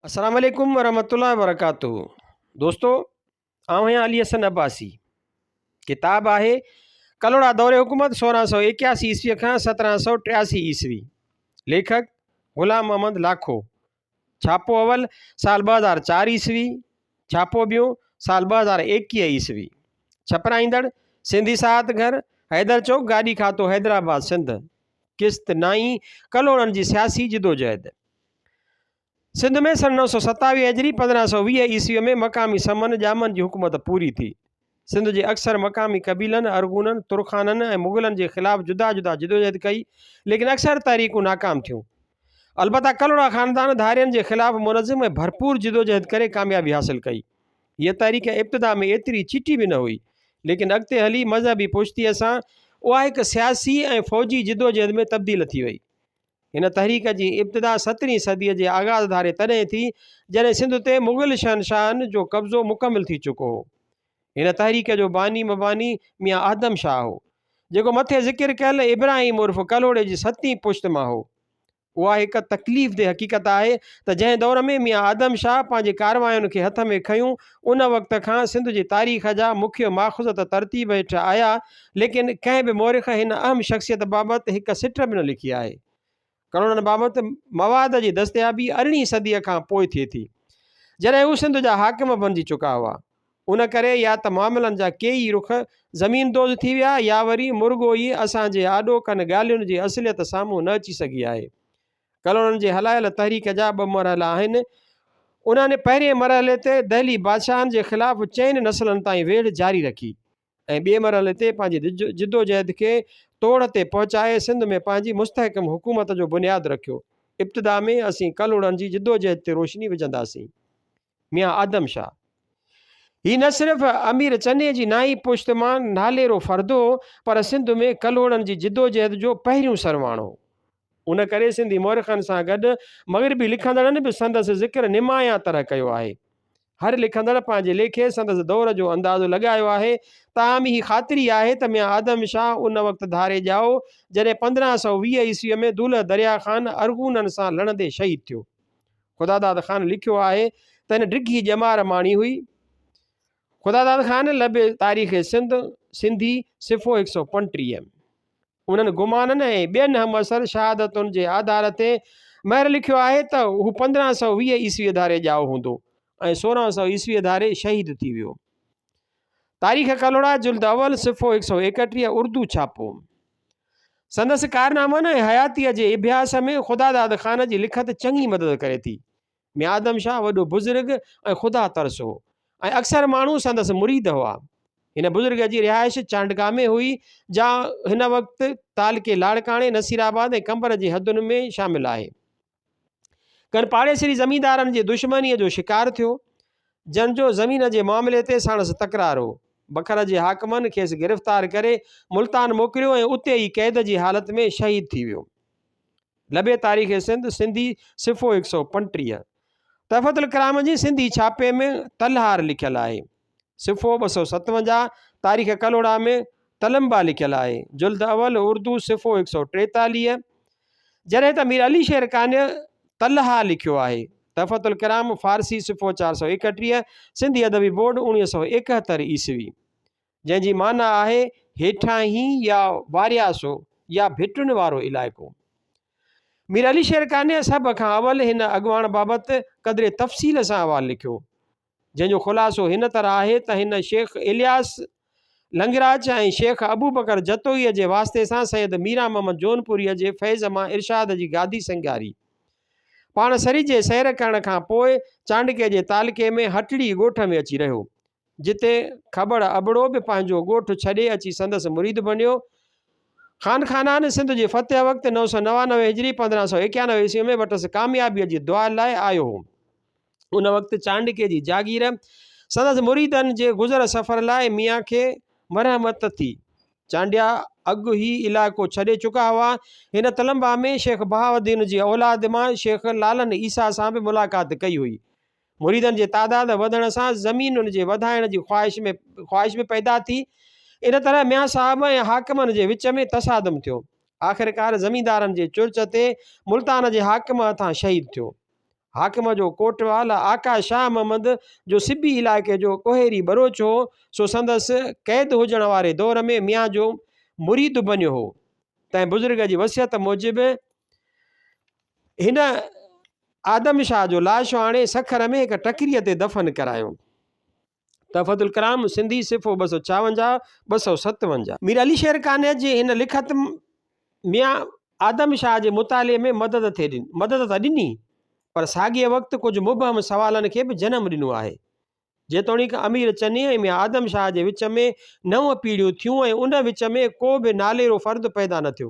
السلام عليڪم ورحمة الله وبرڪاته دوستو آئون آهيان علي حسن عباسي ڪتاب آهي ڪلهوڙا دور حڪومت 1681 عيسوي کان 1783 عيسوي ليکڪ غلام محمد لاکو ڇاپو اول سال 2004 عيسوي ڇاپو ٻيون سال 2021 عيسوي ڇپرائيندڙ سنڌي ساهت گهر حيدر چوڪ گاڏي کاتو حيدرآباد سنڌ قسط نائين ڪلهوڙن جي سياسي جدوجهد سنڌ ۾ سن 927 هجري 1520 عيسويء ۾ مقامي سمن ڄامن جي حڪومت پوري ٿي. سنڌ جي اڪثر مقامي قبيلن، ارغونن، ترخانن ۽ مغلن جي خلاف جدا جدا جدوجهد ڪئي، ليڪن اڪثر تحريڪون ناڪام ٿيون. البته ڪلهوڙا خاندان ڌارين جي خلاف منظم ۽ ڀرپور جدوجهد ڪري ڪاميابي حاصل ڪئي. هيء تحريڪ ابتدا ۾ ايتري چٽي به نه هئي، ليڪن اڳتي هلي مذهبي پشتيء سان اها هڪ سياسي ۽ فوجي جدوجهد ۾ تبديل ٿي وئي. هن تحريڪ جي ابتدا سترهين صديء جي آغاز ڌاري تڏهن ٿي، جڏهن سنڌ تي مغل شهنشاهن جو قبضو مڪمل ٿي چڪو هو. هن تحريڪ جو باني مباني ميان آدم شاهه هو، جيڪو مٿي ذڪر ڪيل ابراهيم عرف ڪلهوڙي جي ستين پشت مان هو. اها هڪ تڪليف ده حقيقت آهي ته جنهن دور ۾ ميان آدم شاهه پنهنجي ڪارواين کي هٿ ۾ کنيون، ان وقت کان سنڌ جي تاريخ جا مکيه ماخذ ته ترتيب هيٺ آيا، ليڪن ڪنهن به مورخ هن اهم شخصيت بابت هڪ سٽ به نه لکي آهي. ڪلهوڙن بابت مواد جي دستيابي ارڙهين صديء کان پوء ٿئي ٿي، جڏهن هو سنڌ جا حاڪم بنجي چڪا هئا. ان ڪري يا ته معاملن جا ڪيئي رخ زمين دوز ٿي ويا يا وري مرڳو ئي اسان جي آڏو ڪن ڳالهين جي اصليت سامهون نه اچي سگهي آهي. ڪلهوڙن جي هلايل تحريڪ جا ٻه مرحلا آهن. انهن پهرئين مرحلي تي دهلي بادشاهن جي خلاف چئن نسلن تائين ويڙهه جاري رکي. ۽ ٻئي مرحلي تي پنهنجي جدوجهد کي توڙ تي پهچائي سنڌ ۾ پنهنجي مستحڪم حڪومت جو بنياد رکيو. ابتدا ۾ اسين ڪلهوڙن جي جدوجهد تي روشني وجهنداسين. ميان آدم شاهه هي نه صرف امير چني جي نائين پشت مان ناليرو فرد هو پر سنڌ ۾ ڪلهوڙن جي جدوجهد جو پهريون سرواڻ هو. ان ڪري سنڌي مورخن سان گڏ مغربي لکندڙن به سندس ذڪر نمايان طرح ڪيو آهي. هر لکندڙ پنهنجي ليکي سندس دور جو اندازو لڳايو آهي. تاهم هي خاطري آهي ته ميان آدم شاهه ان وقت ڌاري ڄائو، جڏهن 1520 عيسويء ۾ دولهه دريا خان ارغونن سان لڙندي شهيد ٿيو. خداداد خان لکيو آهي ته هن ڊگهي ڄمار ماڻي هئي. خداداد خان لب تاريخ سنڌ، سنڌي، صفحو 135. انهن گمانن ۽ ٻين همعصر شهادتن جي آڌار تي مهر لکيو آهي ته هو 1520 عيسويء ڌاري ڄائو هوندو ۽ 1600 عيسويء ڌاري شهيد ٿي ويو. تاريخ ڪلهوڙا جلد اول صفحو 131 اردو ڇاپو. سندس ڪارنامن ۽ حياتيء جي اڀياس ۾ خداداد خان جي لکت چڱي مدد ڪري ٿي. ميان آدم شاهه وڏو بزرگ ۽ خدا ترس هو ۽ اڪثر ماڻهو سندس مريد هئا. هن بزرگ جي رهائش چانڊڪا ۾ هئي، جا هن وقت تعلقي لاڙڪاڻي، نصير آباد ۽ قمبر جي حدن ۾ شامل آهي. ڪن پاڙيسري زميندارن جي دشمنيء جو شڪار ٿيو، جن جو زمين جي معاملي تي ساڻس تڪرار هو. بکر جي حاڪمن کيس گرفتار ڪري ملتان موڪليو ۽ اتي ئي قيد جي حالت ۾ شهيد ٿي ويو. لبي تاريخ سنڌ، سنڌي، صفحو 135. تحفة الڪرام جي سنڌي ڇاپي ۾ تلهار لکيل آهي. صفحو 257، تاريخ ڪلهوڙا ۾ تلمبا لکيل آهي. جلد اول، اردو، صفحو 143. جڏهن ته مير علي شير قانع تلها لکيو آهي. تحفة الڪرام، فارسي، صفحو 431، سنڌي ادبي بورڊ، 1971 عيسوي. جنهن جي معنيٰ آهي هيٺاهين يا وارياسو يا ڀٽن وارو علائقو. مير علي شير قانع سڀ کان اول هن اڳواڻ بابت قدري تفصيل سان احوال لکيو، جنهن جو خلاصو هن طرح آهي ته هن شيخ الياس لنگراچ ۽ شيخ ابوبڪر جتوئيء جي واسطي سان سيد ميران محمد جونپوريء جي فيض مان ارشاد جي گادي سنگهاري. پاڻ سري جي سير ڪرڻ کان پوء چانڊڪي جي تعلقي ۾ هٽڙي ڳوٺ ۾ اچي رهيو. جتي کٻڙ ابڙو به پنهنجو ڳوٺ ڇڏي اچي سندس مريد بنيو. خان خانان سنڌ جي فتح وقت 999 هجري 1591 عيسوي ۾ وٽس ڪاميابيء جي دعا لاء آيو هو. ان وقت چانڊڪي جي جاگير سندس مريدن جي گذر سفر لاء ميان کي مرحمت ٿي. چانڊيا اڳ هي علائقو ڇڏي چڪا هئا. هن تلمبا ۾ شيخ بهاءالدين جي اولاد مان شيخ لالن عيسيٰ سان به ملاقات ڪئي هئي. مريدن جي تعداد وڌڻ سان زمينن جي وڌائڻ جي خواهش ۾ خواهش به پيدا ٿي. ان طرح ميان صاحب ۽ حاڪمن جي وچ ۾ تصادم ٿيو. آخرڪار زميندارن جي چرچ تي ملتان جي حاڪم هٿان شهيد ٿيو. حاڪم جو ڪوٽوال آقا شاهه محمد جو سبي علائقي جو ڪوهيري ٻروچ هو، سو سندس قيد هجڻ واري دور ۾ ميان جو مريد بنيو هو. تنهن بزرگ جي وصيت موجب هن آدم شاهه جو لاش آڻي سکر ۾ هڪ ٽڪريء تي دفن ڪرايو. تحفة الڪرام سنڌي صفحو 256، 257. مير علي شير قانع جي هن لکت ميان آدم شاهه جي مطالعي ۾ مدد ٿي مدد ته ڏني پر ساڳئي وقت ڪجهه مبهم سوالن کي به جنم ڏنو آهي. جيتوڻيڪ امير چني ۽ ميان آدم شاهه جي وچ ۾ نو پيڙهيون ٿيون ۽ ان وچ ۾ ڪو به ناليرو فرد پيدا نه ٿيو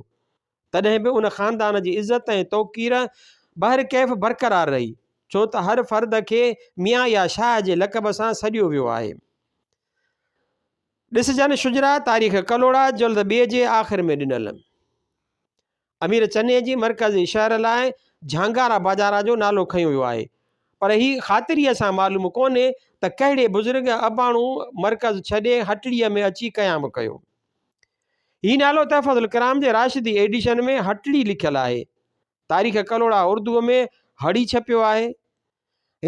تڏهن به ان خاندان جي عزت ۽ توقير بهرڪيف برقرار رهي، ڇو ته هر فرد کي ميان يا شاهه جي لقب سان سڏيو ويو آهي. ڏسجن شجرا تاريخ ڪلهوڙا جلد ٻئي جي آخر ۾ ڏنل. امير چني جي مرڪزي شهر لاء جهانگارا باجارا جو نالو کنيو ويو آهي، پر هي خاطريء سان معلوم ڪونهي ته ڪهڙي بزرگ اباڻو مرڪز ڇڏي هٽڙيء ۾ اچي قيام ڪيو. هي نالو تحفة الڪرام جي راشدي ايڊيشن ۾ هٽڙي لکيل آهي. تاريخ ڪلهوڙا اردوء ۾ هڙي ڇپيو آهي.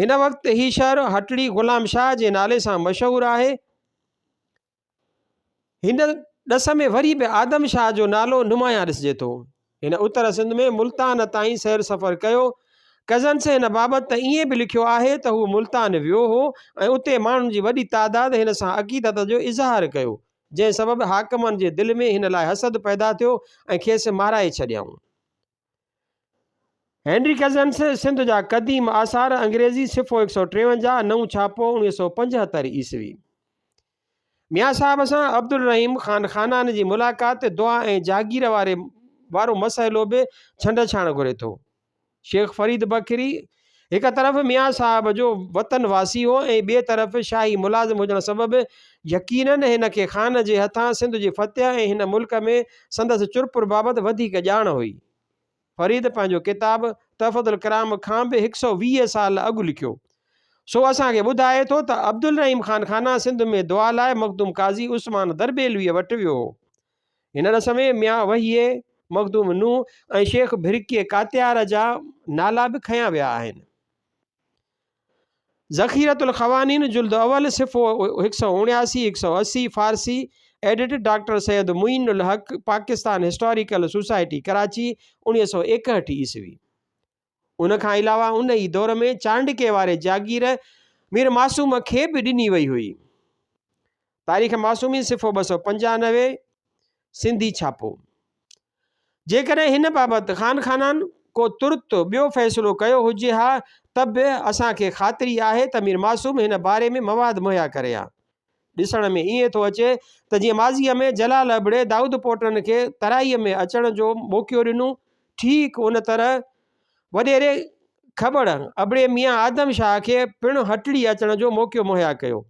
هن وقت هي شهر هٽڙي غلام شاهه جي نالي سان مشهور آهي. هن ڏس ۾ وري به آدم شاهه جو نالو نمايان ڏسجي ٿو. هن اتر سنڌ ۾ ملتان تائين سير سفر ڪيو. ڪزنس هن بابت ته ائين به لکيو آهي ته هو ملتان ويو هو ۽ اتي ماڻهن جي وڏي تعداد هن سان عقيدت جو اظهار ڪيو. جنهن سبب حاڪمن جي دل ۾ هن لاء حسد پيدا ٿيو ۽ کيس مارائي ڇڏيائون. هينري ڪزنس سنڌ جا قديم آثار انگريزي صفحو 153 نئون ڇاپو 1975 عيسوي. ميان صاحب سان عبدالرحيم خان خانان جي ملاقات دعا ۽ جاگير واري وارو مسئلو به ڇنڊڇاڻ گهري ٿو. شيخ فريد بکري هڪ طرف ميان صاحب جو وطن واسي هو ۽ ٻئي طرف شاهي ملازم هجڻ سبب يقيناً هن کي خان جي هٿان سنڌ جي فتح ۽ هن ملڪ ۾ سندس چرپر بابت وڌيڪ ڄاڻ هئي. فريد پنهنجو ڪتاب تحفة الڪرام کان به هڪ سئو 20 سال اڳ لکيو. سو اسان کي ٻڌائي ٿو ته عبدالرحيم خان خانان سنڌ ۾ دعا لاء مخدوم قاضي عثمان درٻيلويء وٽ ويو هو. هن ڏس ۾ ميان وحيي، مخدوم نوح ۽ شيخ ڀرڪيي ڪاتيار جا نالا به کنيا ويا آهن. ذخيرة الخوانين جلد اول صفحو 179، 180، Farsi, edit doctor Syed Moin ul Haq, Pakistan historical society Karachi, 1961 عيسوي. ان کان علاوه ان ئي دور ۾ چانڊڪي واري جاگير مير معصوم کي به ڏني وئي هئي. تاريخ معصومي صفحو 295 سنڌي ڇاپو. جيڪڏهن هن بابت خان خانان ڪو ترت ٻيو فيصلو ڪيو هجي ها ته به اسان کي خاطري آهي ته مير معصوم هن باري ۾ مواد مهيا ڪري ها. ڏسڻ ۾ ائين ٿو اچي ته جيئن ماضيء ۾ جلال ابڙي دائود پوٽن کي ترائيء ۾ اچڻ جو موقعو ڏنو، ٺيڪ ان طرح وڏيري کٻڙ ابڙي ميان آدم شاهه کي پڻ هٽڙي اچڻ جو موقعو مهيا ڪيو.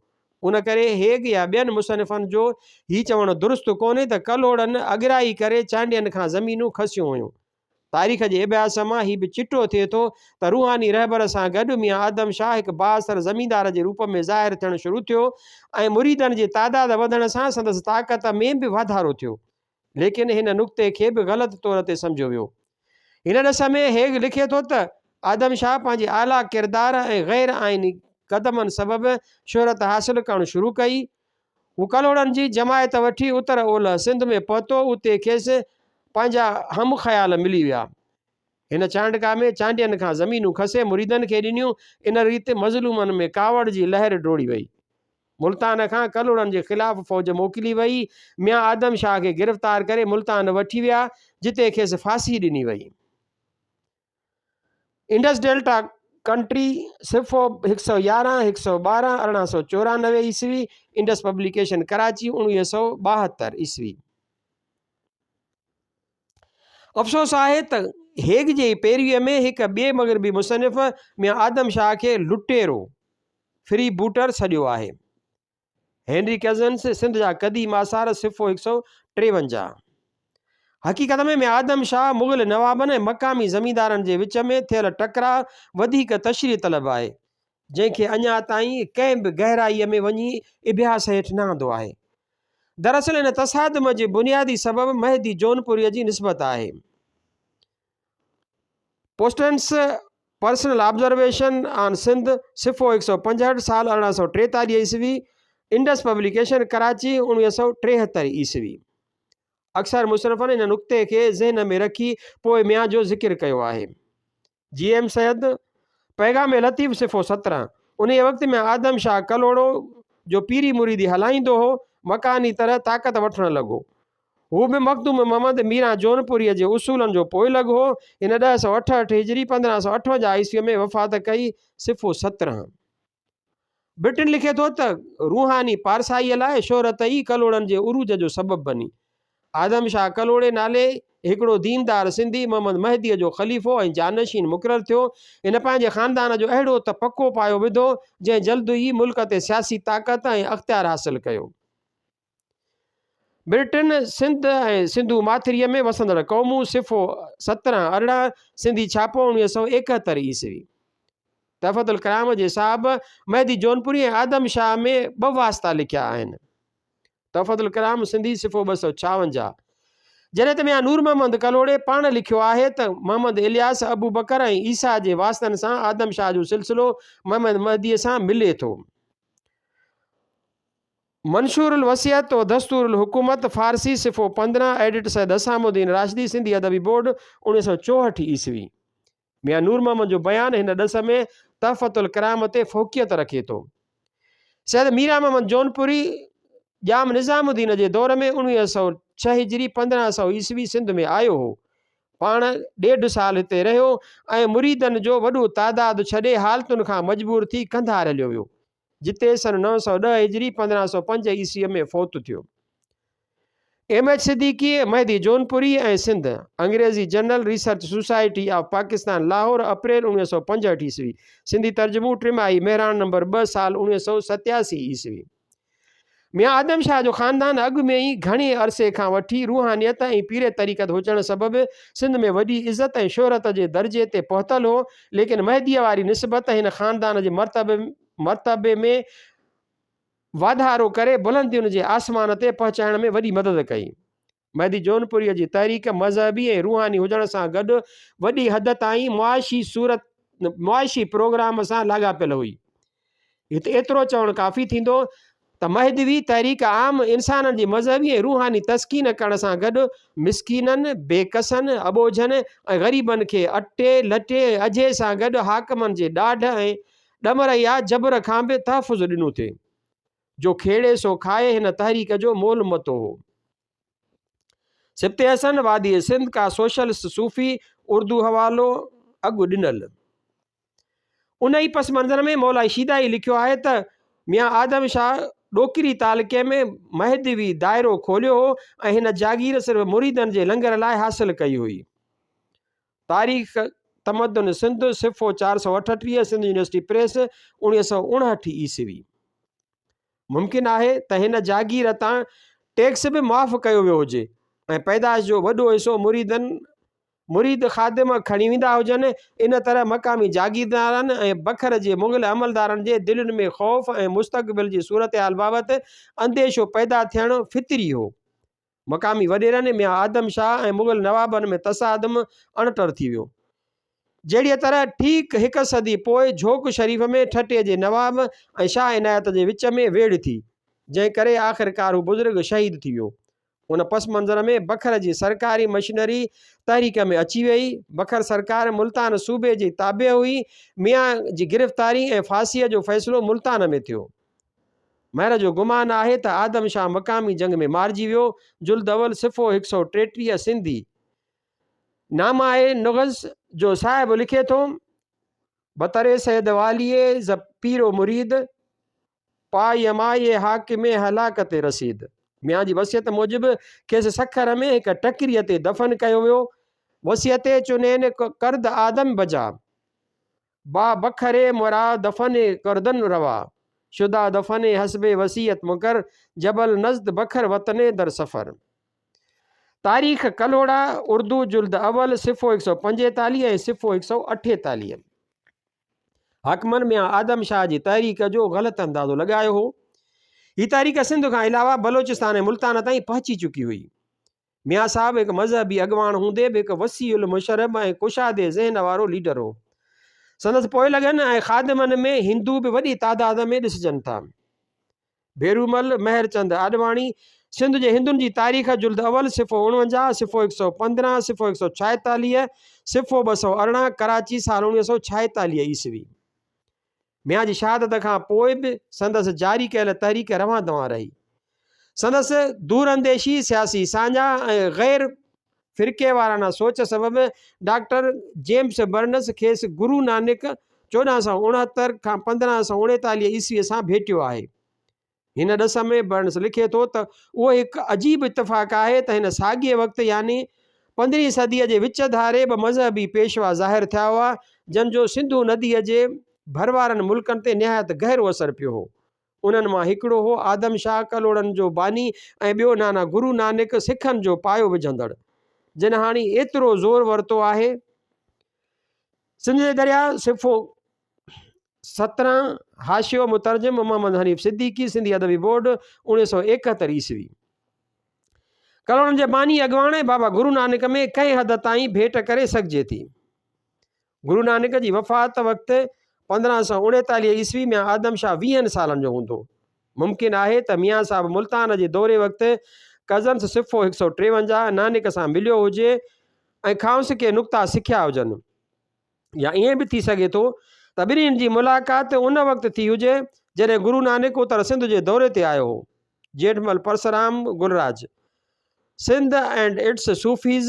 ان ڪري هيگ يا ٻين مصنفن جو هي چوڻ درست ڪونهي ته ڪلهوڙن اڳرائي ڪري چانڊين کان زمينون کسيون هيون. تاريخ جي اڀياس مان هي به چٽو ٿئي ٿو ته روحاني رهبر سان گڏ ميان آدم شاهه هڪ بااثر زميندار جي روپ ۾ ظاهر ٿيڻ شروع ٿيو ۽ مريدن جي تعداد وڌڻ سان سندس طاقت ۾ به واڌارو ٿيو. ليڪن هن نقطي کي به غلط طور تي سمجهيو ويو. هن ڏس ۾ هيگ لکي ٿو ته آدم شاهه پنهنجي اعليٰ ڪردار ۽ غير آئيني قدمن سبب شهرت حاصل ڪرڻ شروع ڪئي. هو ڪلهوڙن جي جماعت وٺي اتر اولهه سنڌ ۾ پهتو، اتي کيس پنهنجا هم خيال ملي ويا. هن چانڊڪا ۾ چانڊين کان زمينون کسي مريدن کي ڏنيون، ان ريت مظلومن ۾ ڪاوڙ جي لهر ڊوڙي وئي. ملتان کان ڪلهوڙن جي خلاف فوج موڪلي وئي، ميان آدم شاهه کي گرفتار ڪري ملتان وٺي ويا، جتي کيس ڦاسي ڏني وئي. انڊس ڊيلٽا ڪنٽري، صفحو 111، 112، 1894 عيسوي، انڊس پبليڪيشن ڪراچي، 1972 عيسوي. افسوس آهي ته هيگ جي پيرويء ۾ هڪ ٻئي مغربي مصنف ميان آدم شاهه کي لٽيرو، فري بوٽر، سڏيو آهي. هينري ڪزنس، سنڌ جا قديم آثار، صفحو 153. حقيقت ۾ ميان آدم شاهه مغل نوابن ۽ مقامي زميندارن جي وچ ۾ ٿيل ٽڪراء وڌيڪ تشريح طلب آهي، جنهن کي اڃا تائين ڪنهن به گهرائيء ۾ وڃي اڀياس هيٺ نه آندو آهي. دراصل ان تصادم جي بنيادي سبب مهدي جونپوريء جي نسبت آهي. پوسٽنس پرسنل آبزرويشن آن سنڌ، صفحو 165، سال 1843 عيسوي، انڊس پبليڪيشن، ڪراچي، 1973 عيسوي. اڪثر مصنفن ان نقطي کي ذهن ۾ رکي پوء ميان جو ذڪر ڪيو آهي. جي ايم سيد، پيغام لطيف صفحو 17، انهيء وقت ميان آدم شاهه ڪلهوڙو، جو پيري مريدي هلائيندو هو، مڪاني طرح طاقت وٺڻ لڳو. هو به مخدوم محمد ميران جونپوريء جي اصولن جو پوئلڳ هو. هن 1068 هجري، 1558 عيسويء ۾ وفات ڪئي، صفحو 17. برٽن لکي ٿو ته روحاني پارسائيء لاء شهرت ئي ڪلهوڙن جي عروج جو سبب بني. آدم شاهه ڪلهوڙي نالي هڪڙو ديندار سنڌي محمد مهديء جو خليفو ۽ جانشين مقرر ٿيو. هن پنهنجي خاندان جو اهڙو ته پڪو پايو وڌو، جنهن جلد ئي ملڪ تي سياسي طاقت ۽ اختيار حاصل ڪيو. برٽن سنڌ ۽ سنڌو ماٿريء ۾ وسندڙ قومون، صفحو 17 18، سنڌي ڇاپو 1971 عيسوي. تحفة الڪرام جي صاحب مهدي جونپوري ۽ آدم شاهه ۾ ٻه واسطا لکيا آهن. تحفة الڪرام سنڌي صفحو 256. جڏهن ته ميان نور محمد ڪلهوڙي پاڻ لکيو آهي ته محمد الياس، ابوبڪر ۽ عيسيٰ جي واسطن سان آدم شاهه جو سلسلو محمد مهديء سان ملي ٿو. منشور الوصيت و دستور الحڪومت، فارسي، صفحو 15، ايڊٽ سيد حسام الدين راشدي، سنڌي ادبي بورڊ، 1964 عيسوي. ميان نور محمد جو بيان هن ڏس ۾ تحفة الڪرام تي فوقيت رکي ٿو. سيد ميران محمد جونپوري ڄام نظام الدين جي دور ۾ 1906 هجري، 1500 عيسوي سنڌ ۾ آيو هو. پاڻ ڏيڍ سال هتي رهيو ۽ مريدن جو وڏو تعداد ڇڏي حالتن کان مجبور ٿي قنڌار هليو ويو. جتي سن 910 هجري 1505 عيسويء ۾ فوت ٿيو. ايم ايڇ صديقي، مهدي جونپوري ۽ سنڌ، انگريزي journal research society of Pakistan Lahore, April 1965 عيسوي، سنڌي ترجمو ٽماهي مهراڻ نمبر 2 سال 1987 عيسوي. ميان آدم شاهه جو خاندان اڳ ۾ ئي گهڻي عرصي کان وٺي روحانيت ۽ پيري طريقت هجڻ سبب سنڌ ۾ وڏي عزت ۽ شهرت جي درجي تي پهتل هو، ليڪن مهديء واري نسبت هن خاندان جي مرتبي ۾ واڌارو ڪري بلندين جي آسمان تي پهچائڻ ۾ وڏي مدد ڪئي. مهدي جونپوريء جي تحريڪ مذهبي ۽ روحاني هجڻ سان گڏ وڏي حد تائين معاشي صورت معاشي پروگرام سان لاڳاپيل هئي. هت ايترو چوڻ ڪافي ٿيندو ته مهدوي تحريڪ عام انسانن جي مذهبي ۽ روحاني تسڪين ڪرڻ سان گڏ مسڪينن، بيڪسن، اٻوجهن ۽ غريبن کي اٽي، لٽي ۽ اجهي سان گڏ حاڪمن جي ڏاڍ ۽ ڏمر يا جبر کان به تحفظ ڏنو ٿي. جو کيڙي سو کائي هن تحريڪ جو مول متو هو. سبط حسن، وادي سنڌ ڪا سوشلسٽ صوفي، اردو حوالو اڳ ڏنل. ان ئي پس منظر ۾ مولائي شيدائي لکيو آهي ته ميان آدم شاهه ڏوڪري تعلقي ۾ مهدوي دائرو کوليو هو ۽ هن جاگير صرف مريدن جي لنگر لاء حاصل ڪئي هئي. تاريخ تمدن سنڌ، صفحو 438، سنڌ يونيورسٽي پريس، 1959 عيسوي. ممڪن آهي ته هن جاگير تان ٽيڪس به معاف ڪيو ويو هجي ۽ پيدائش جو وڏو حصو مريدن مريد خادم کڻي ويندا هجن. ان طرح مقامي جاگيردارن ۽ بکر جي مغل عملدارن جي دلين ۾ خوف ۽ مستقبل جي صورتحال بابت انديشو پيدا ٿيڻ فطري هو. مقامي وڏيرن، ميان آدم شاهه ۽ مغل نوابن ۾ تصادم اڻٽر ٿي ويو. جهڙيء طرح ٺيڪ هڪ صدي پوء جهوڪ شريف ۾ ٺٽي جي نواب ۽ شاهه عنايت جي وچ ۾ ويڙهه ٿي، جنهن ڪري آخرڪار هو بزرگ شهيد ٿي ويو. ان پس منظر ۾ بکر جي سرڪاري مشنري تحريڪ ۾ اچي ويئي. بکر سرڪار ملتان صوبي جي تابع هئي. ميان جي گرفتاري ۽ ڦاسيء جو فيصلو ملتان ۾ ٿيو. مهر جو گمان آهي ته آدم شاهه مقامي جنگ ۾ مارجي ويو، جلد اول صفحو 133 سنڌي نامه نغز جو صاحب لکي ٿو، بطري سيد واليء ز پير و مريد، پا يمائي حاڪم هلاڪت رسيد. ميان جي وصيت موجب کيس سکر ۾ هڪ ٽڪريء تي دفن ڪيو ويو. وصيت چنين ڪرد آدم بجا. با بکري مرا دفن ڪردن روا، شده دفن حسب وصيت مڪر، جبل نزد بکر وطن در سفر. تاريخ ڪلهوڙا، اردو، جلد اول، صفحو 145 ۽ صفحو 148. حاڪمن ميان آدم شاهه جي تحريڪ جو غلط اندازو لڳايو هو. هي تحريڪ سنڌ کان علاوه بلوچستان ۽ ملتان تائين پهچي چڪي هئي. ميان صاحب هڪ مذهبي اڳواڻ هوندي به هڪ وسيع المشرب ۽ ڪشادي ذهن وارو ليڊر هو. سندس پوئلڳن ۽ خادمن ۾ هندو به وڏي تعداد ۾ ڏسجن ٿا. ڀيرومل مهرچند آڏواڻي، سنڌ جي هندن جي تاريخ، جلد اول، صفحو 49، صفحو 115، صفحو 146، صفحو 218، ڪراچي، سال 1946 عيسوي. ميان جي شهادت کان پوء به سندس جاري ڪيل تحريڪ روان دوان رهي. سندس دورانديشي، سياسي ساڃاهه ۽ غير فرقيوارانه سوچ سبب ڊاڪٽر جيمس برنس کيس گرو نانڪ 1469 کان 1539 عيسويء سان ڀيٽيو آهي. هن ڏس ۾ برنس لکي ٿو ته اهو هڪ عجيب اتفاق آهي ته هن ساڳئي وقت يعني پندرهين صديء جي وچ ڌاري ٻه مذهبي پيشوا ظاهر ٿيا هئا، جن جو سنڌو نديء جي ڀروارن ملڪن تي نهايت گهرو اثر پيو هو. انهن مان هڪڙو هو آدم شاهه ڪلهوڙن جو باني ۽ ٻيو نانا گرو نانڪ سکن جو پايو وجهندڙ، جن هاڻي ايترو زور ورتو آهي. سنڌ جي درياء صفحو 17، حاشيو، مترجم، محمد حنيف صديقي، سنڌي ادبي بورڊ، 1971 عيسوي. ڪلهوڙن جي باني اڳواڻ ۽ بابا گرو نانڪ ۾ ڪنهن حد تائين ڀيٽ ڪري سگهجي ٿي. گرو نانڪ جي وفات وقت 1539 عيسوي ميان آدم شاهه ويهن سالن جو هوندو. ممڪن آهي ته ميان صاحب ملتان جي دوري وقت ڪزنس صفحو 153 نانڪ سان مليو هجي ۽ کانئس ڪي نقطا سکيا هجن يا ائين به ٿي سگهي ٿو ته ٻنهين جي ملاقات ان وقت ٿي هجي جڏهن گرو نانڪ اتر سنڌ جي دوري تي آيو هو. Jethmal Parsram Gulraj, Sindh and its Sufis,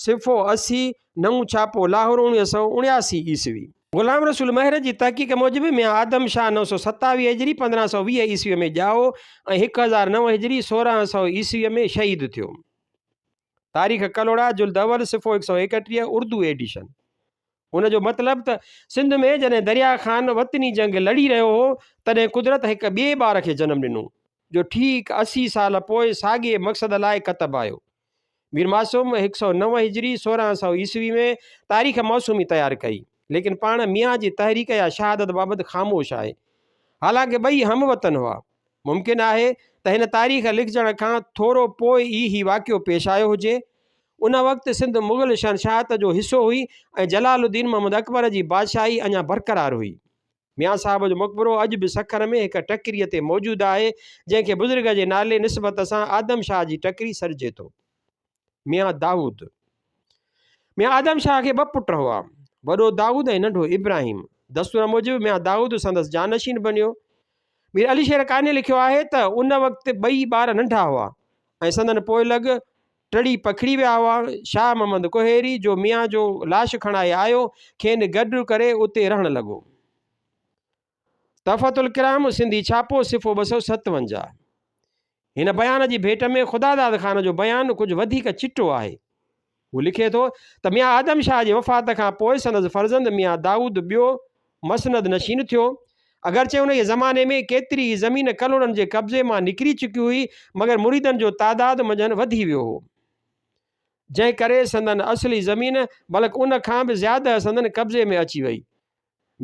صفحو 80، نئون ڇاپو، لاهور 1979 عيسوي. غلام رسول مهر جي تحقيق موجب ميان آدم شاهه 927 هجري 1520 عيسويء ۾ ڄائو ۽ 1009 هجري 1600 عيسويء ۾ شهيد ٿيو. تاريخ ڪلهوڙا، جلد اول، صفحو 131، اردو ايڊيشن. ان جو مطلب ته سنڌ ۾ جڏهن دريا خان وطني جنگ لڙي رهيو هو، تڏهن قدرت هڪ ٻئي ٻار کي جنم ڏنو، جو ٺيڪ 80 سال پوء ساڳئي مقصد لاء ڪتب آيو. مير معصوم 109 هجري 1600 عيسوي ۾ تاريخ معصومي تيار ڪئي، ليڪن پاڻ ميان جي تحريڪ يا شهادت بابت خاموش آهي. حالانڪه ٻئي هم وطن هئا. ممڪن آهي ته هن تاريخ لکجڻ کان ٿورو پوء ئي هي واقعو پيش آيو هجي. ان وقت سنڌ مغل شهنشاهت جو حصو هئي ۽ جلال الدين محمد اڪبر جي بادشاهي اڃا برقرار هئي. ميان صاحب جو مقبرو اڄ به سکر ۾ هڪ ٽڪريء تي موجود آهي، جنهن کي بزرگ جي نالي نسبت سان آدم شاهه جي ٽڪري سڏجي ٿو. ميان دائود، ميان آدم شاهه کي ٻه پٽ هئا، وڏو دائود ۽ ننڍو ابراهيم. دستور موجب ميان دائود سندس جانشين بنيو. مير علي شير قانع لکيو آهي ته ان وقت ٻئي ٻار ننڍا هئا ۽ سندن پوئلڳ ٽڙي پکڙي ويا هئا. شاهه محمد ڪوهيري، جو ميان جو لاش کڻائي آيو، کين گڏ ڪري اتي رهڻ لڳو. تحفة الڪرام، سنڌي ڇاپو، صفحو 257. هن بيان جي ڀيٽ ۾ خداداد خان جو بيان ڪجهه وڌيڪ چٽو آهي. هو لکي ٿو ته ميان آدم شاهه جي وفات کان پوء سندس فرزند ميان دائود ٻيو مسند نشين ٿيو. اگرچه انهيء زماني ۾ ڪيتري ئي زمين ڪلهوڙن جي قبضي مان نڪري چڪي هئي، مگر مريدن جو تعداد منجهن وڌي ويو هو. جنهن ڪري سندن اصلي زمين بلڪ ان کان به زياده سندن قبضي ۾ اچي وئي.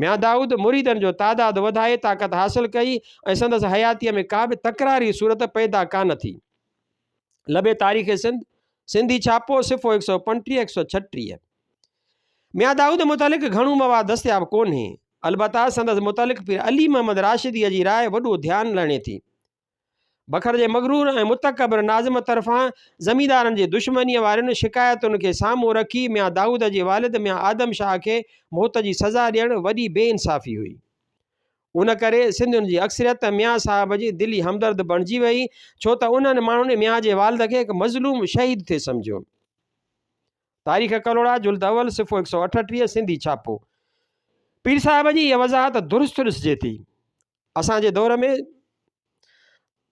ميان دائود مريدن جو تعداد وڌائي طاقت حاصل ڪئي ۽ سندس حياتيء ۾ ڪا به تڪراري صورت پيدا ڪانه ٿي. لبي تاريخ سنڌ، سنڌي ڇاپو، صفحو 135، 136. ميان دائود متعلق گهڻو مواد دستياب ڪونهي. البته سندس متعلق پير علي محمد راشديء جي راء وڏو ڌيان لهڻي ٿي. بکر جي مغرور ۽ متڪبر ناظم طرفان زميندارن جي دشمنيء وارين شڪايتن کي سامهون رکي ميان دائود جي والد ميان آدم شاهه کي موت جي سزا ڏيڻ وڏي بي انصافي هئي. ان ڪري سنڌين جي اڪثريت ميان صاحب جي دلي همدرد بڻجي ويئي، ڇو ته انهن ماڻهن ميان جي والد کي هڪ مظلوم شهيد ٿي سمجهيو. تاريخ ڪلهوڙا، جلد اول، صفحو 138، سنڌي ڇاپو. پير صاحب جي اها وضاحت درست ڏسجي ٿي. اسان جي دور ۾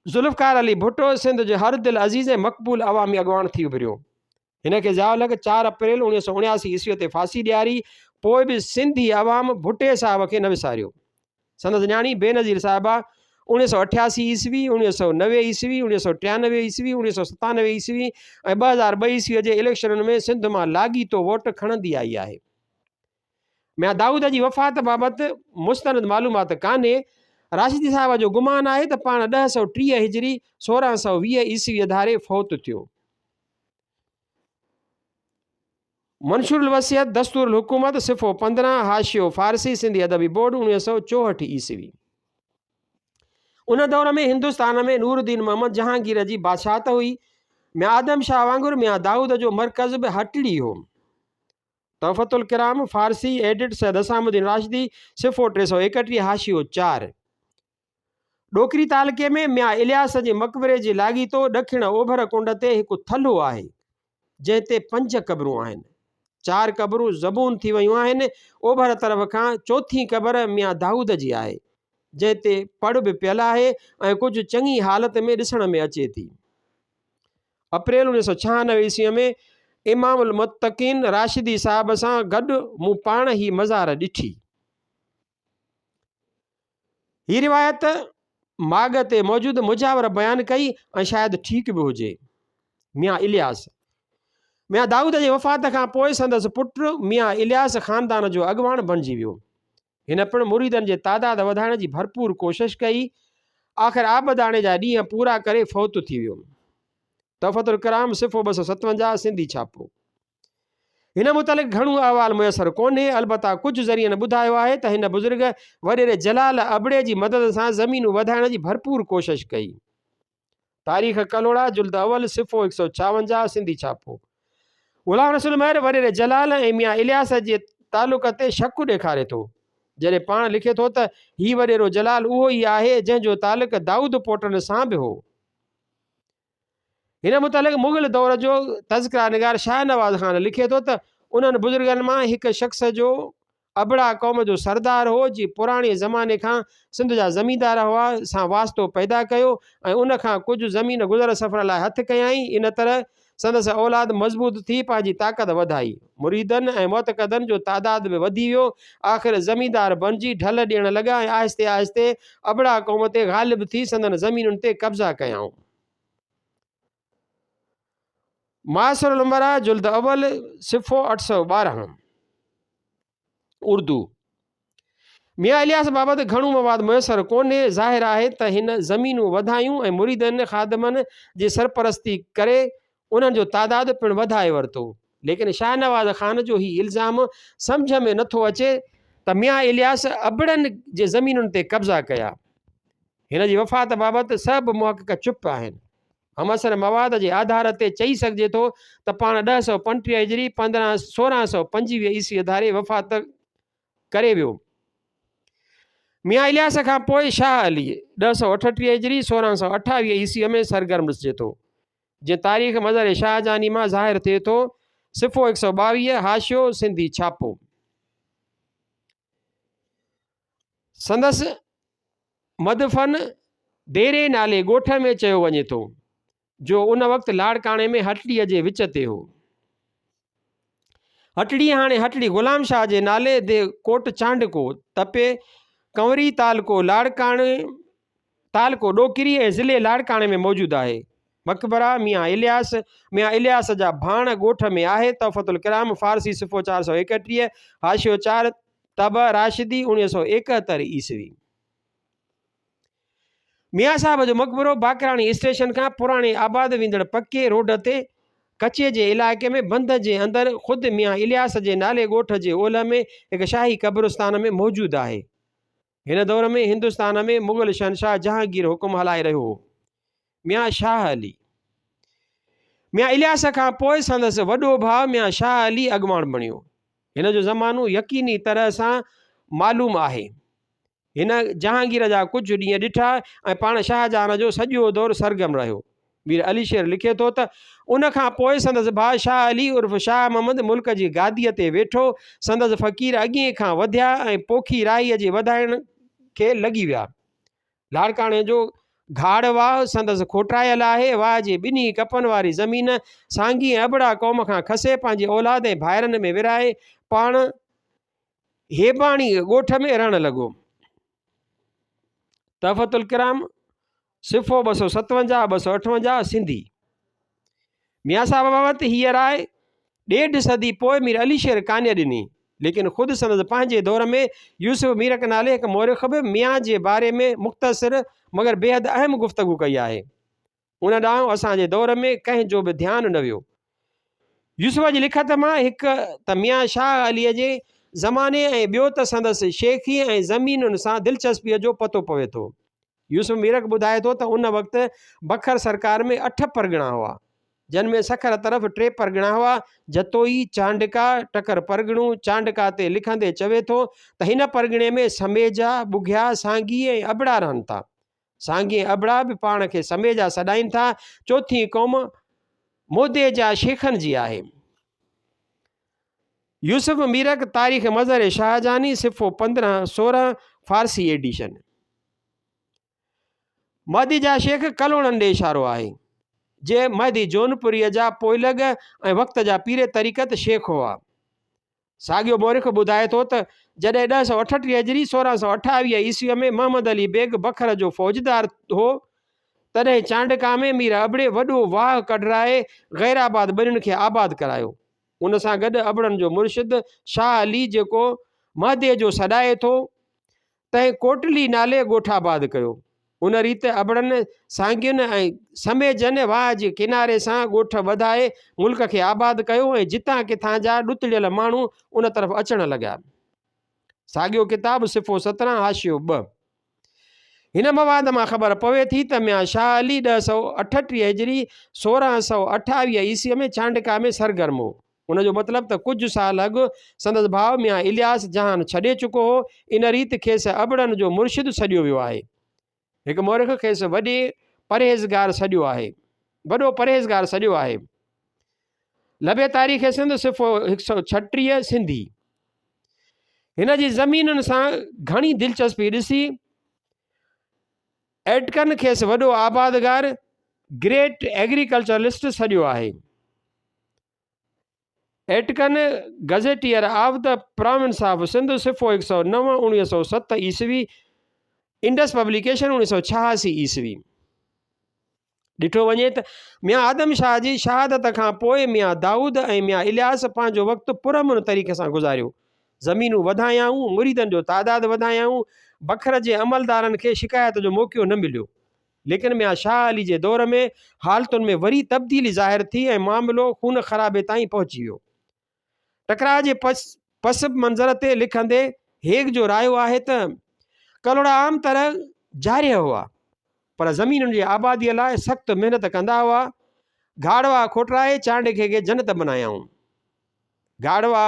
ذوالفقار علي ڀٽو سنڌ جو هر دل عزيز ۽ مقبول عوامي اڳواڻ ٿي اڀريو. هن کي ضياء الحق 4 اپريل 1979 عيسويء تي ڦاسي ڏياري، پوء به سنڌي عوام ڀٽي صاحب کي نه وساريو. سندس نياڻي بينظير صاحبه 1988 عيسوي، 1990 عيسوي، 1993 عيسوي، 1997 عيسوي ۽ 2002 عيسويء جي اليڪشنن ۾ سنڌ مان لاڳيتو ووٽ کڻندي آئي آهي. ميان دائود جي وفات بابت مستند معلومات ڪانهي. راشدي صاحب جو گمان آهي ته پاڻ 1030 هجري 1620 عيسويء ڌاري فوت ٿيو. منشور الوصيت، دستور الحڪومت، صفحو 15، حاشيو فارسي، سنڌي ادبي بورڊ، 1964 عيسوي. ان دور ۾ هندستان ۾ نور الدين محمد جهانگير جي بادشاهت هئي. ميان آدم شاهه وانگر ميان دائود جو مرڪز به هٽڙي هو. تحفة الڪرام، فارسي، ايڊٽ، سيد حسام الدين راشدي، صفحو 331، حاشيو 4. ڏوڪري تعلقي ۾ ميان الياس جي مقبري جي لاڳيتو ڏکڻ اوڀر ڪنڊ تي هڪ ٿلهو آهي، جنهن تي پنج قبرون آهن. چار قبرون زبون ٿي ويون آهن. اوڀر طرف کان چوٿين قبر ميان دائود جي آهي، جنهن تي پڙ به پيل آهي ۽ ڪجهه چڱي حالت ۾ ڏسڻ ۾ اچي ٿي. اپريل 1996 عيسويء ۾ امام المتقين راشدي صاحب سان گڏ مون پاڻ هي مزار ڏٺي. هي روايت ماڳ تي موجود مجاور بيان ڪئي ۽ شايد ٺيڪ به هجي. ميان الياس، ميان دائود جي وفات کان پوء سندس پٽ ميان الياس خاندان جو اڳواڻ بڻجي ويو. هن پڻ مريدن جي تعداد وڌائڻ جي ڀرپور ڪوشش ڪئي. آخر آبداڻي جا ڏينهن پورا ڪري فوت ٿي ويو. تحفة الڪرام صفحو 257 سنڌي ڇاپو. هن متعلق گهڻو احوال ميسر ڪونهي، البته ڪجهه ذريعن ٻڌايو آهي ته هن بزرگ وڏيري جلال ابڙي جي مدد سان زمينون وڌائڻ جي ڀرپور ڪوشش ڪئي. تاريخ ڪلهوڙا، جلد اول، صفحو 156، سنڌي ڇاپو. غلام رسول مهر وڏيري جلال ۽ ميان الياس جي تعلق تي شڪ ڏيکاري ٿو، جڏهن پاڻ لکي ٿو ته هي وڏيرو جلال اهو ئي آهي، جنهن جو تعلق دائود پوٽن سان به هو. هن متعلق مغل دور جو تذڪره نگار شاهنواز خان لکي ٿو ته انهن بزرگن مان هڪ شخص جو ابڙا قوم جو سردار هو جي پراڻي زماني کان سنڌ جا زميندار هئا سان واسطو پيدا ڪيو ۽ ان کان ڪجهه زمين گذر سفر لاء هٿ ڪيائين ان طرح سندس اولاد مضبوط ٿي پنهنجي طاقت وڌائي مريدن ۽ معتقدن جو تعداد به وڌي ويو آخر زميندار بڻجي ڍل ڏيڻ لڳا ۽ آهستي آهستي ابڙا قوم تي غالب ٿي سندن زمينن تي قبضا ڪيائون. معاصر الامراء جلد اول صفحو 812 اردو ميان الياس بابت گهڻو مواد ميسر ڪونهي ظاهر آهي ته هن زمينون وڌايون ۽ مريدن خادمن جي سرپرستي ڪري انهن جو تعداد پڻ وڌائي ورتو ليڪن شاهنواز خان جو هي الزام سمجهه ۾ نٿو اچي ته ميان الياس ابڙن جي زمينن تي قبضا ڪيا هن جي وفات بابت سڀ محقق چپ آهن. همعصر مواد جي آڌار تي چئي سگهجي ٿو ته پاڻ 1035 هجري، 1625 عيسويء ڌاري وفات ڪري ويو. ميان الياس کان پوء شاهه علي، 1038 هجري، 1628 عيسويء ۾ سرگرم ڏسجي ٿو. جيئن تاريخ مظهر شاهجهاني مان ظاهر ٿئي ٿو، صفحو 122، حاشيو، سنڌي ڇاپو. سندس مدفن ديري نالي ڳوٺ ۾ چيو وڃي ٿو، جو ان وقت لاڙڪاڻي ۾ هٽڙيء جي وچ تي هو. هٽڙي هاڻي هٽڙي غلام شاهه جي نالي the ڪوٽ چانڊڪو، تپي ڪنوري تعلقو لاڙڪاڻي تعلقو ڏوڪري ۽ ضلعي لاڙڪاڻي ۾ موجود آهي. مقبره ميان الياس، ميان الياس جا ڀاڻ ڳوٺ ۾ آهي. تحفة الڪرام، فارسي، صفحو 431، حاشيو 4، طبع راشدي، 1971 عيسوي. ميان صاحب جو مقبرو باقراڻي اسٽيشن کان پراڻي آباد ويندڙ پڪي روڊ تي ڪچي جي علائقي ۾ بند جي اندر خود ميان الياس جي نالي ڳوٺ جي اولهه ۾ هڪ شاهي قبرستان ۾ موجود آهي. هن دور ۾ هندستان ۾ مغل شهنشاهه جهانگير حڪم هلائي رهيو هو. ميان شاهه علي، ميان الياس کان پوء سندس وڏو ڀاء ميان شاهه علي اڳواڻ بڻيو. هن جو زمانو يقيني طرح سان معلوم آهي. هن جهانگير جا ڪجهه ڏينهن ڏٺا ۽ پاڻ شاهجهان جو سڄو دور سرگرم رهيو. مير علي شير لکي ٿو ته، ان کان پوء سندس ڀاء شاهه علي عرف شاهه محمد ملڪ جي گاديء تي ويٺو. سندس فقير اڳئين کان وڌيا ۽ پوکي راهيء جي وڌائڻ کي لڳي ويا. لاڙڪاڻي جو گهاڙ واهه سندس کوٽايل آهي. واهه جي ٻنهي ڪپن واري زمين سانگي ۽ ابڙا قوم کان کسي پنهنجي اولاد ۽ ڀائرن ۾ ورهائي پاڻ هيباڻي ڳوٺ ۾ رهڻ لڳو. تحفة الڪرام، صفحو 257، 258، سنڌي. ميان صاحب بابت هيء راء ڏيڍ صدي پوء مير علي شير قانع ڏني، ليڪن خود سندس پنهنجي دور ۾ يوسف ميرڪ نالي هڪ مورخ به ميان جي باري ۾ مختصر مگر بيحد اهم گفتگو ڪئي آهي. ان ڏانهن اسان جي دور ۾ ڪنهن جو به ڌيان نه ويو. يوسف جي لکت مان هڪ ته ميان شاهه عليء جي زماني ۽ ٻيو ته سندس شيخي ۽ زمينن سان دلچسپيء جو پتو پوي ٿو. يوسف ميرڪ ٻڌائي ٿو ته ان وقت بکر سرڪار ۾ اٺ پرڳڻا هئا، جن ۾ سکر طرف ٽي پرڳڻا هئا، جتوئي، چانڊڪا، ٽڪر پرڳڻو، چانڊڪا تي لکندي چوي ٿو ته هن پرڳڻي ۾ سميجا، ٻگهيا، سانگي ۽ ابڙا رهن ٿا. سانگي ۽ ابڙا به پاڻ کي سميجا سڏائين ٿا. چوٿين قوم موديجا شيخن جي آهي. يوسف ميرڪ، تاريخ مظهر شاهجهاني، صفحو 15، 16، فارسي ايڊيشن. مهديجا شيخ ڪلهوڙن ڏي اشارو آهي، جي مهدي جونپوريء جا پوئلڳ ۽ وقت جا پير طريقت شيخ هئا. ساڳيو مورخ ٻڌائي ٿو ته جڏهن 1038 هجري، 1628 عيسويء ۾ محمد علي بيگ بکر جو فوجدار هو، تڏهن چانڊڪا ۾ مير ابڙي وڏو واهه ڪڍرائي غيرآباد ٻنين کي آباد ڪرايو. ان سان گڏ ابڙن جو مرشد شاهه علي جيڪو مهدي جو سڏائي ٿو، تنهن ڪوٽلي نالي ڳوٺ آباد ڪيو. ان ريت ابڙن، سانگين ۽ سميجن واهه جي ڪناري سان ڳوٺ وڌائي ملڪ کي آباد ڪيو ۽ جتان ڪٿان جا ڏتڙيل ماڻهو ان طرف اچڻ لڳا. ساڳيو ڪتاب صفحو 17 حاشيو ٻه. هن مواد مان خبر پوي ٿي ته ميان شاهه علي 1038 هجري 1628 عيسويء ۾ چانڊڪا ۾ سرگرم هو. ان جو مطلب ته ڪجهه سال اڳ سندس ڀاء ميان الياس جهان ڇڏي چڪو هو، ان ريت کيس ابڙن جو مرشد سڏيو ويو آهي. هڪ مورخ کيس وڏي پرهيزگار سڏيو آهي. وڏو پرهيزگار سڏيو آهي. لبي تاريخ سنڌ صفحو 136 سنڌي. هن جي زمينن سان گهڻي دلچسپي ڏسي ايٽڪن کيس وڏو آبادگار، Great Agriculturalist، سڏيو آهي. Aitken, gazetteer of the province of Sindh, صفحو 109، 1907 عيسوي، انڊس پبليڪيشن، 1986 عيسوي. ڏٺو وڃي ته ميان آدم شاهه جي شهادت کان پوء ميان دائود ۽ ميان الياس پنهنجو وقت پرامن طريقي سان گذاريو. زمينون وڌايائون، مريدن جو تعداد وڌايائون، بکر جي عملدارن کي شڪايت جو موقعو نه مليو. ليڪن ميان شاهه علي جي دور ۾ حالتن ۾ وري تبديلي ظاهر ٿي ۽ معاملو خون خرابي تائين پهچي ويو. ٽڪراء جي پس منظر تي لکندي هيگ جو رايو آهي ته ڪلهوڙا عام طرح جارح هئا، پر زمينن جي آباديء لاء سخت محنت ڪندا هئا. گهاڙوا کوٽرائي چانڊڪي کي جنت بنايائون. گهاڙوا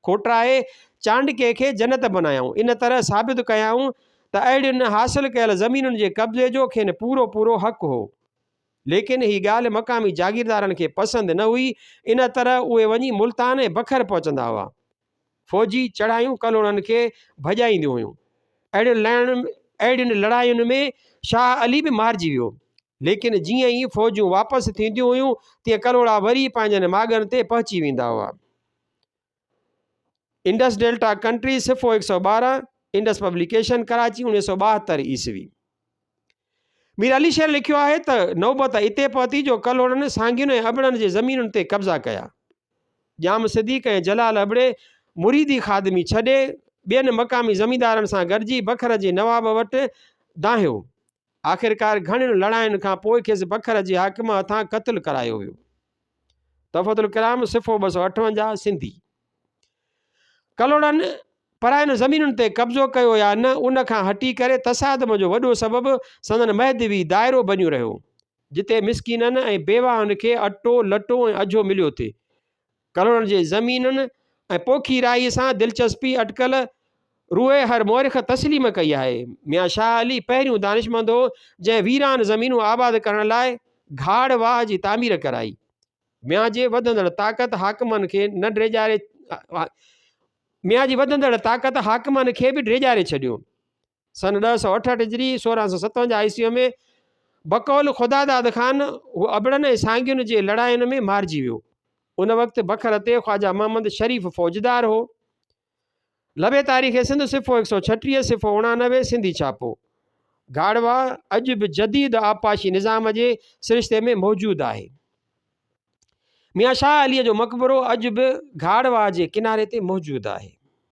کوٽرائي چانڊڪي کي جنت بنايائون. ان طرح ثابت ڪيائون ته اهڙين حاصل ڪيل زمينن جي قبضي جو کين پورو پورو حق هو. ليڪن هي ڳالهه مقامي جاگيردارن کي پسند نه هئي، ان طرح اهي وڃي ملتان ۽ بکر پهچندا هئا. فوجي چڙهايون ڪلهوڙن کي ڀڄائينديون هيون. اهڙين لڙاين ۾ شاهه علي به مارجي ويو. ليڪن جيئن ئي فوجون واپس ٿينديون هيون، تيئن ڪلهوڙا وري پنهنجن ماڳن تي پهچي ويندا هئا. انڊس ڊيلٽا ڪنٽري، صفحو 112، انڊس پبليڪيشن، ڪراچي، 1972 عيسوي. مير علي شير لکيو آهي ته نوبت اتي پهتي جو ڪلهوڙن سانگين ۽ ابڙن جي زمينن تي قبضا ڪيا. ڄام صديق ۽ جلال ابڙي مريدي خادمي ڇڏي ٻين مقامي زميندارن سان گڏجي بکر جي نواب وٽ دانهيو. آخرڪار گهڻين لڙاين کان پوء کيس بکر جي حاڪم هٿان قتل ڪرايو ويو. تحفة الڪرام صفحو 258 سنڌي. ڪلهوڙن پراين زمينن تي قبضو ڪيو يا نه ان کان هٽي ڪري تصادم جو وڏو سبب سندن مهدوي دائرو بنيو رهيو جتي مسڪينن ۽ بيواهن کي اٽو، لٽو ۽ اجهو مليو ٿي. ڪلهوڙن جي زمينن ۽ پوکي راهي سان دلچسپي اٽڪل روئي هر مورخ تسليم ڪئي آهي. ميان شاهه علي پهريون دانشمند هو جنهن ويران زمينون آباد ڪرڻ لاء گهاڙ واهه جي تعمير ڪرائي. ميان جي وڌندڙ طاقت حاڪمن کي نه ڊيڄاري ميان جي وڌندڙ طاقت حاڪمن کي به ڊيڄاري ڇڏيو. سن 1068 هجري، 1657 عيسويء ۾ بقول خداداد خان هو ابڙن ۽ سانگين جي لڙاين ۾ مارجي ويو. ان وقت بکر تي خواجه محمد شريف فوجدار هو. لبي تاريخ سنڌ صفحو 136 صفحو 89 سنڌي ڇاپو. گهاڙوا اڄ به جديد آبپاشي نظام جي سرشتي ۾ موجود آهي. ميان شاهه عليء جو مقبرو اڄ به گهاڙ واهه جي ڪناري تي موجود آهي.